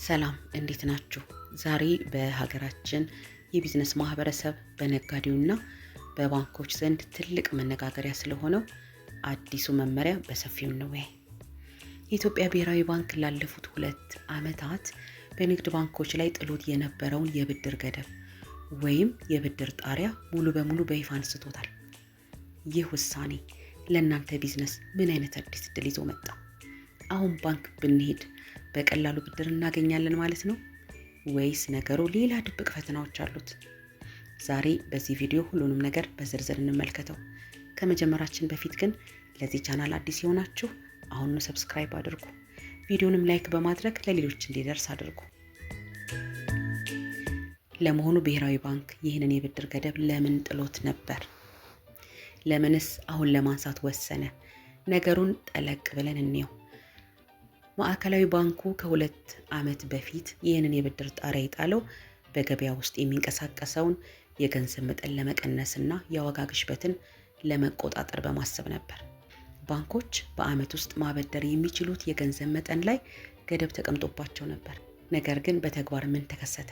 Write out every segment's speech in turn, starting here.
ሰላም፣ እንዴት ናችሁ? ዛሬ በሀገራችን የቢዝነስ ማህበረሰብ በነጋዴውና በባንኮች ዘንድ ትልቅ መነጋገሪያ ስለሆነው አዲሱ መመሪያ በሰፊው እንወያይ። የኢትዮጵያ ብሔራዊ ባንክ ላለፉት 2 ዓመታት በንግድ ባንኮች ላይ ጥሎት የነበረውን የብድር ገደብ ወይም የብድር ጣሪያ ሙሉ በሙሉ በይፋ አንስቶታል። ይህ ውሳኔ ለእናንተ ቢዝነስ ምን አይነት አዲስ እድል ይዞ መጣ? አሁን ባንክ ብንሄድ በቀላሉ ብድር እናገኛለን ማለት ነው ወይስ ነገሩ ሌላ ድብቅ ፈተናዎች አሉት? ዛሬ በዚህ ቪዲዮ ሁሉንም ነገር በዝርዝር እንመልከተው። ከመጀመራችን በፊት ግን ለዚህ ቻናል አዲስ የሆናችሁ አሁኑኑ subscribe አድርጉ። ቪዲዮንም like በማድረግ ለሌሎች እንዲደርስ አድርጉ። ለመሆኑ ብሔራዊ ባንክ ይህንን የብድር ገደብ ለምን ጥሎት ነበር? ለምንስ አሁን ለማንሳት ወሰነ? ነገሩን ጠለቅ ብለን እንየው። ማዕከላዊ ባንኩ ከ2 ዓመት በፊት ይህንን የብድር ጣሪያ የጣለው በገበያ ውስጥ የሚንቀሳቀሰውን የገንዘብ መጠን ለመቀነስና የዋጋ ግሽበትን ለመቆጣጠር በማሰብ ነበር። ባንኮች በዓመት ውስጥ ማበደር የሚችሉት የገንዘብ መጠን ላይ ገደብ ተቀምጦባቸው ነበር። ነገር ግን በተግባር ምን ተከሰተ?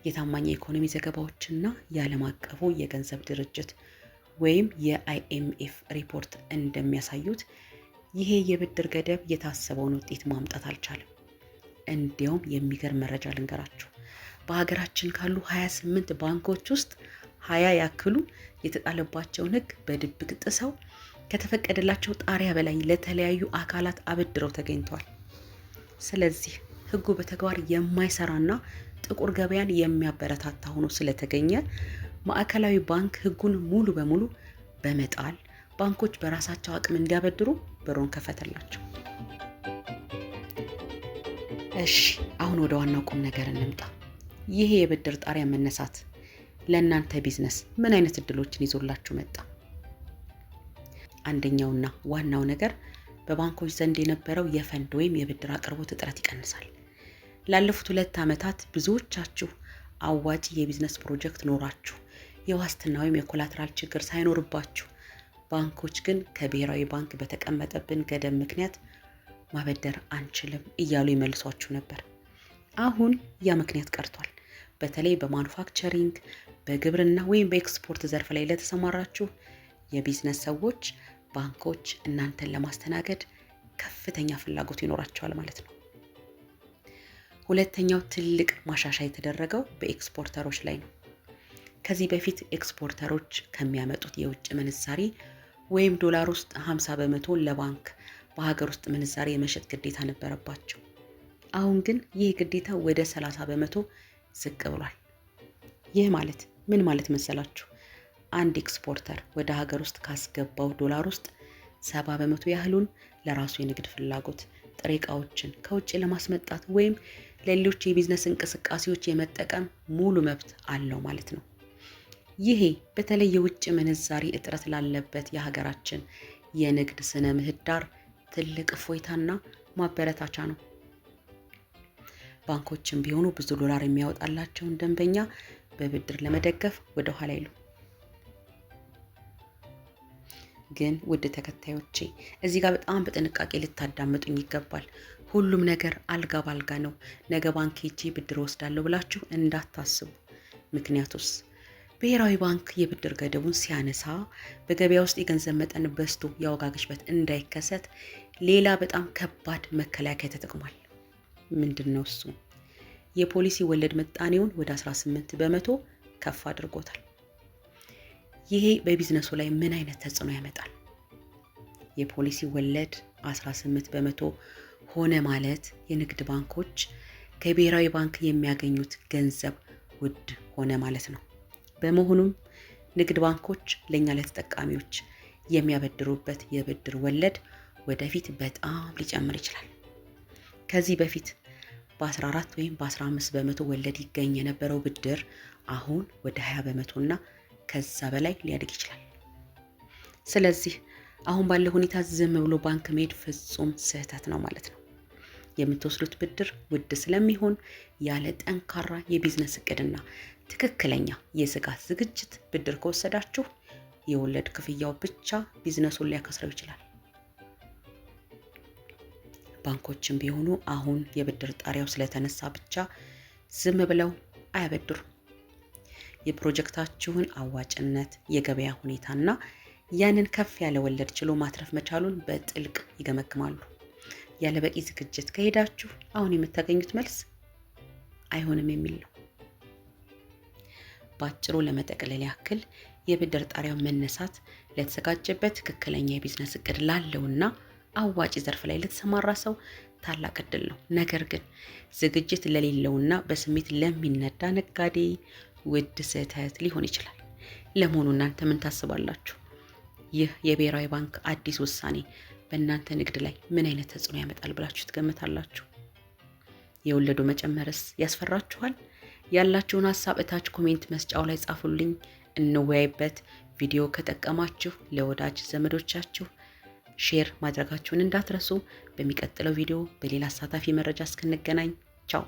የታማኝ የኢኮኖሚ ዘገባዎችና የዓለም አቀፉ የገንዘብ ድርጅት ወይም የ IMF ሪፖርት እንደሚያሳዩት ይሄ የብድር ገደብ የታሰበውን ውጤት ማምጣት አልቻለም። እንዲያውም የሚገርም መረጃ ልንገራችሁ። በሀገራችን ካሉ 28 ባንኮች ውስጥ 20 ያክሉ የተጣለባቸውን ሕግ በድብቅ ጥሰው ከተፈቀደላቸው ጣሪያ በላይ ለተለያዩ አካላት አበድረው ተገኝተዋል። ስለዚህ ሕጉ በተግባር የማይሰራና ጥቁር ገበያን የሚያበረታታ ሆኖ ስለተገኘ ማዕከላዊ ባንክ ሕጉን ሙሉ በሙሉ በመጣል ባንኮች በራሳቸው አቅም እንዲያበድሩ በሩን ከፈተላቸው። እሺ፣ አሁን ወደ ዋናው ቁም ነገር እንምጣ። ይሄ የብድር ጣሪያ መነሳት ለእናንተ ቢዝነስ ምን አይነት እድሎችን ይዞላችሁ መጣ? አንደኛውና ዋናው ነገር በባንኮች ዘንድ የነበረው የፈንድ ወይም የብድር አቅርቦት እጥረት ይቀንሳል። ላለፉት 2 ዓመታት ብዙዎቻችሁ አዋጪ የቢዝነስ ፕሮጀክት ኖሯችሁ፣ የዋስትና ወይም የ collateral ችግር ሳይኖርባችሁ፣ ባንኮች ግን ከብሔራዊ ባንክ በተቀመጠብን ገደብ ምክንያት ማበደር አንችልም እያሉ ይመልሷችሁ ነበር። አሁን ያ ምክንያት ቀርቷል። በተለይ በ manufacturing፣ በግብርና ወይም በኤክስፖርት ዘርፍ ላይ ለተሰማራችሁ የቢዝነስ ሰዎች ባንኮች እናንተን ለማስተናገድ ከፍተኛ ፍላጎት ይኖራቸዋል ማለት ነው። ሁለተኛው ትልቅ ማሻሻያ የተደረገው በ exporter ኦች ላይ ነው። ከዚህ በፊት exporter ኦች ከሚያመጡት የውጭ ምንዛሪ ወይም ዶላር ውስጥ 50% ለባንክ በሀገር ውስጥ ምንዛሪ የመሸጥ ግዴታ ነበረባቸው። አሁን ግን ይህ ግዴታ ወደ 30% ዝቅ ብሏል። ይህ ማለት ምን ማለት መሰላችሁ? አንድ exporter ወደ ሀገር ውስጥ ካስገባው ዶላር ውስጥ 70% ያህሉን ለራሱ የንግድ ፍላጎት፣ ጥሬ እቃዎችን ከውጭ ለማስመጣት ወይም ለሌሎች የቢዝነስ እንቅስቃሴዎች የመጠቀም ሙሉ መብት አለው ማለት ነው። ይሄ በተለይ የውጭ ምንዛሪ እጥረት ላለበት የሀገራችን የንግድ ስነ ምህዳር ትልቅ እፎይታና ማበረታቻ ነው። ባንኮችም ቢሆኑ ብዙ ዶላር የሚያወጣላቸውን ደንበኛ በብድር ለመደገፍ ወደ ኋላ አይሉም። ግን ውድ ተከታዮቼ፣ እዚህ ጋር በጣም በጥንቃቄ ልታዳምጡኝ ይገባል። ሁሉም ነገር አልጋ ባልጋ ነው፣ ነገ ባንክ ሄጄ ብድር ወስዳለሁ ብላችሁ እንዳታስቡ። ምክንያቱስ ብሔራዊ ባንክ የብድር ገደቡን ሲያነሳ በገበያ ውስጥ የገንዘብ መጠን በዝቶ የዋጋ ግሽበት እንዳይከሰት ሌላ በጣም ከባድ መከላከያ ተጠቅሟል። ምንድን ነው እሱ? የፖሊሲ ወለድ ምጣኔውን ወደ 18% ከፍ አድርጎታል። ይሄ በቢዝነሱ ላይ ምን አይነት ተጽዕኖ ያመጣል? የፖሊሲ ወለድ 18% ሆነ ማለት የንግድ ባንኮች ከብሔራዊ ባንክ የሚያገኙት ገንዘብ ውድ ሆነ ማለት ነው። በመሆኑም ንግድ ባንኮች ለእኛ ለተጠቃሚዎች የሚያበድሩበት የብድር ወለድ ወደፊት በጣም ሊጨምር ይችላል። ከዚህ በፊት በ14 ወይም በ15% ወለድ ይገኝ የነበረው ብድር አሁን ወደ 20% እና ከዛ በላይ ሊያድግ ይችላል። ስለዚህ አሁን ባለው ሁኔታ ዝም ብሎ ባንክ መሄድ ፍጹም ስህተት ነው ማለት ነው። የምትወስዱት ብድር ውድ ስለሚሆን ያለ ጠንካራ የቢዝነስ እቅድና ትክክለኛ የስጋት ዝግጅት ብድር ከወሰዳችሁ የወለድ ክፍያው ብቻ ቢዝነሱን ሊያከስረው ይችላል። ባንኮችም ቢሆኑ አሁን የብድር ጣሪያው ስለተነሳ ብቻ ዝም ብለው አያበድሩም። የፕሮጀክታችሁን አዋጭነት፣ የገበያ ሁኔታና ያንን ከፍ ያለ ወለድ ችሎ ማትረፍ መቻሉን በጥልቅ ይገመግማሉ። ያለ በቂ ዝግጅት ከሄዳችሁ አሁን የምታገኙት መልስ አይሆንም የሚል ነው። በአጭሩ ለመጠቅለል ያክል የብድር ጣሪያው መነሳት ለተዘጋጀበት ትክክለኛ የቢዝነስ እቅድ ላለውና አዋጪ ዘርፍ ላይ ለተሰማራ ሰው ታላቅ እድል ነው። ነገር ግን ዝግጅት ለሌለውና በስሜት ለሚነዳ ነጋዴ ውድ ስህተት ሊሆን ይችላል። ለመሆኑ እናንተ ምን ታስባላችሁ? ይህ የብሔራዊ ባንክ አዲስ ውሳኔ በእናንተ ንግድ ላይ ምን አይነት ተጽዕኖ ያመጣል ብላችሁ ትገምታላችሁ? የወለዱ መጨመርስ ያስፈራችኋል? ያላችሁን ሀሳብ እታች comment መስጫው ላይ ጻፉልኝ፣ እንወያይበት። ቪዲዮ ከጠቀማችሁ ለወዳጅ ዘመዶቻችሁ share ማድረጋችሁን እንዳትረሱ። በሚቀጥለው ቪዲዮ በሌላ አሳታፊ መረጃ እስክንገናኝ ቻው።